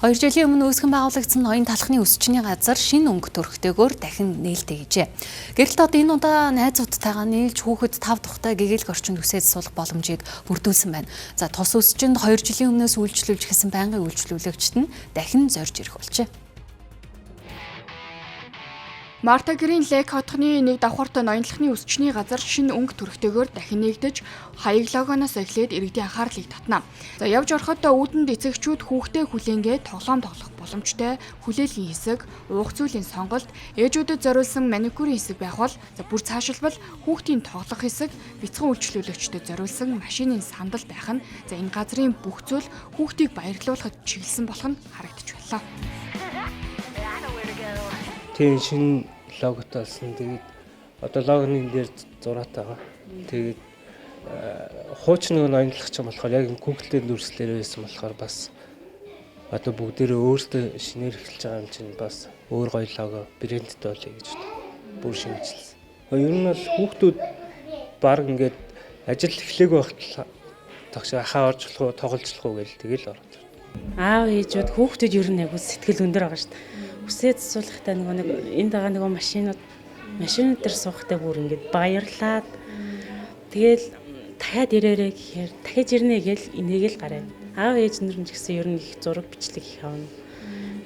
2 жилийн өмнө үүсгэн байгуулагдсан ноён талхны өсчний газар шинэ өнгө төрхтэйгээр дахин нээлттэй гэжээ. Гэрэлтод энэ удаа найзуудтайгаа нийлж хүүхэд тав тухтай гэгээлэг орчинд үсээд суулгах боломжийг бүрдүүлсэн байна. За, тус өсчинд 2 жилийн өмнөөс үйлчлүүлж эхэлсэн байнгын үйлчлүүлэгчид нь дахин зорж ирэх болжээ. Марта гэрийн Лек хотхны нэг давхарт ноёнтлохны өсчний газар шинэ өнгө төрхтэйгээр дахин нээгдэж, хаяг логоноос эхлээд иргэдийн анхаарлыг татна. За, явж ороход үүдэнд эцэгчүүд хүүхдээ хүлээнгээ тоглоом тоглох боломжтой хүлээлгийн хэсэг, уух зүйлийн сонголт, ээжүүдэд зориулсан маникюрын хэсэг байх бол, за, бүр цаашилбал хүүхдийн тоглох хэсэг, бяцхан үйлчлүүлэгчдэд зориулсан машины сандал байх нь, за, энэ газрын бүх зүйл хүүхдийг баярлуулахад чиглэсэн болох нь харагдаж байлаа. Тийм, шинэ логотой болсон. Тэгээд одоо логоны дээр зураатай байгаа. Тэгээд хуучин нөгөө ноёнтлох ч юм болохоор яг Google-ийн дүрслэлээр байсан болохоор бас одоо бүгдээрээ өөрсдөө шинээр эхэлж байгаа юм чинь бас өөр гоё лого, брэндтэй болъё гэж бүр шинэчилсэн. Ер нь бол хүүхдүүд баг ингээд ажил эхлээгүй байхад тогш хаа орж болох уу, тоглож болох уу гээл тэгэл ороод. Аав ээжүүд, хүүхдүүд ер нь айгу сэтгэл өндөр байгаа шүү дээ. Үсээ засуулахдаа нөгөө нэг энд байгаа нөгөө машинууд дээр суухтай бүр ингээд баярлаад, тэгэл дахиад ирээрээ гэхээр дахиж ирнэ гээл инээгээл гараа. Аав ээж нар нь ч гэсэн ер нь их зураг бичлэг их авна.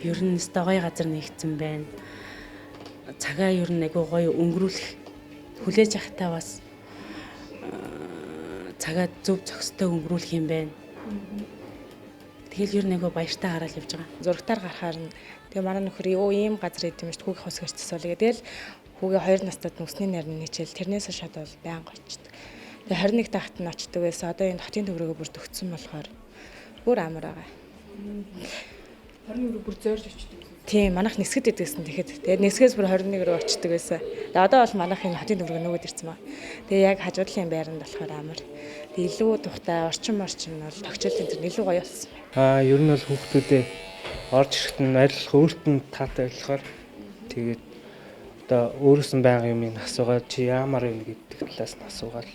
Ер нь өстой гоё газар нэгдсэн байна. Цагаа ер нь айгу гоё өнгөрүүлэх, хүлээж авахтаа бас цагаа зөв зохистой өнгөрүүлэх юм байна. Тэгэл ер нь айгу баяртай гараал явж байгаа. Зурагтаар гарахаар нь тэгээ манай нөхөр "Өө, ийм газар идэм шүү, хүүгийн хосгорч засуулъя" тэгэл хүүгээ 2 настад нүсний нарны хичээл, тэрнээс шат бол байнга очдог. Тэгээ 21 тахт нь очдог байсан. Одоо энэ хотын төврөгөө бүр төгтсөн болохоор бүр амар байгаа. 21 рүү бүр зорж очдог. Тийм, манайх нисгэд идэгсэн тэгэхэд. Тэгээд нисгээс бүр 21 рүү очдог байсан. Тэгээд одоо бол манайх энэ хотын төврөгөө нөгөөд ирсэн ба. Тэгээ яг хажуудлын байранд болохоор амар. Тэгээд илүү тухтай орчин бол тогтчлын тэр илүү гоё болсон байна. Аа, ер нь бол хүүхдүүдээ орж ирэхэд нь аль болох өөрт нь таатай болохоор тэгээд одоо өөрөөс нь байнга юм асуугаад, чи яамаар юм гэдэг талаас нь асуугаад,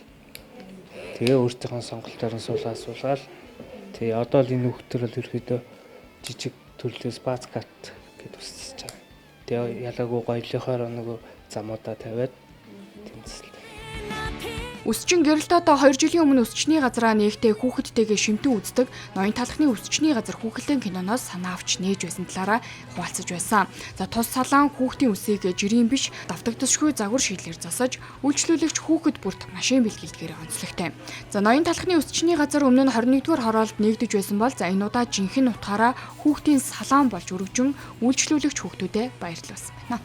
тэгээ өөртөөхөө сонголтоор нь суулгаа суулгаал. Тэгээ одоо л энэ хүүхдтэр бол ерөөдөө жижиг төрлөөс базкат гэд үсэж байгаа. Тэгээ ялаагүй гоёлынхоор нөгөө замуудаа тавиад тэмцэлтэй. Өсчин гэрэлтод 2 жилийн өмнө өсчний газраа нээхдээ хүүхэдтэйгээ шимтэн үздэг ноён талхны өсчний газар хүүхэлдэйн киноноос санаа авч нээж байсан талаараа хуваалцаж байсан. За, тус салаан хүүхдийн үсийг жирийн биш, давтагдашгүй загвар шийдлэр засаж, үйлчлүүлэгч хүүхэд бүрт машин бэлгэлдгээр онцлогтой. За, ноён талхны өсчний газар өмнө нь 21-р хороолд нээгдэж байсан бол, за, энэ удаа жинхэнэ утгаараа хүүхдийн салаан болж өргөжин үйлчлүүлэгч хүүхдүүдэд баярлуулсан байна.